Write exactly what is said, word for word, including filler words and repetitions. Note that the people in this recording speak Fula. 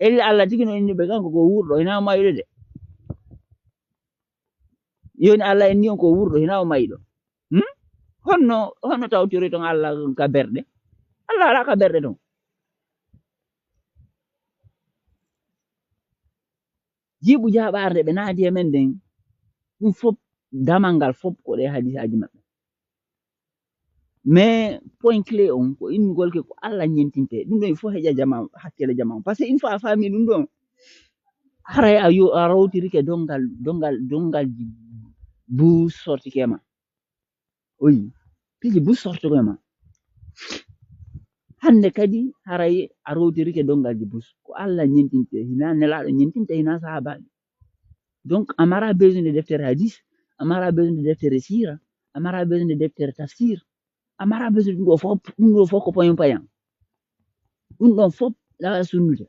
Elli Allah tigi no inni ɓe kanko ko wuurɗo, hinaa mayɗo de. Yoni Allah inni on ko wuurɗo, hinaa o mayɗo. Hmm? Honno, honno tawtoroyton Allah ka berɗe? Allah alaa ka berɗe ton. Jiiɓu jaaɓaarde ɓe naadi e men nden, ɗum fof, damal ngal fof ko ɗe hadisaaji maɓɓe. Mais point clé on ko innugol ke ko Allah ñentinte. Ɗum ɗon il faut heƴa jama, hakkele jama on. Parce que une fois a faami ɗum ɗon, haray a yo, a rawtirike dongal, dongal, dongal bu sortike ma. Oui, piiji bu sortike ma. Hannde kadi haray a rawtirike dongalji bus. Ko Allah ñentinte, hinaa Nelaaɗo ñentinte, hinaa sahaabaaɓe. Donc, a mara besoin de deftere hadis, a mara besoin de deftere siira, a mara besoin de deftere tafsir, a mara besoin ɗum ɗo fof, ɗum ɗo fof ko payan payan. Ɗum ɗon fof ɗawa sunnude.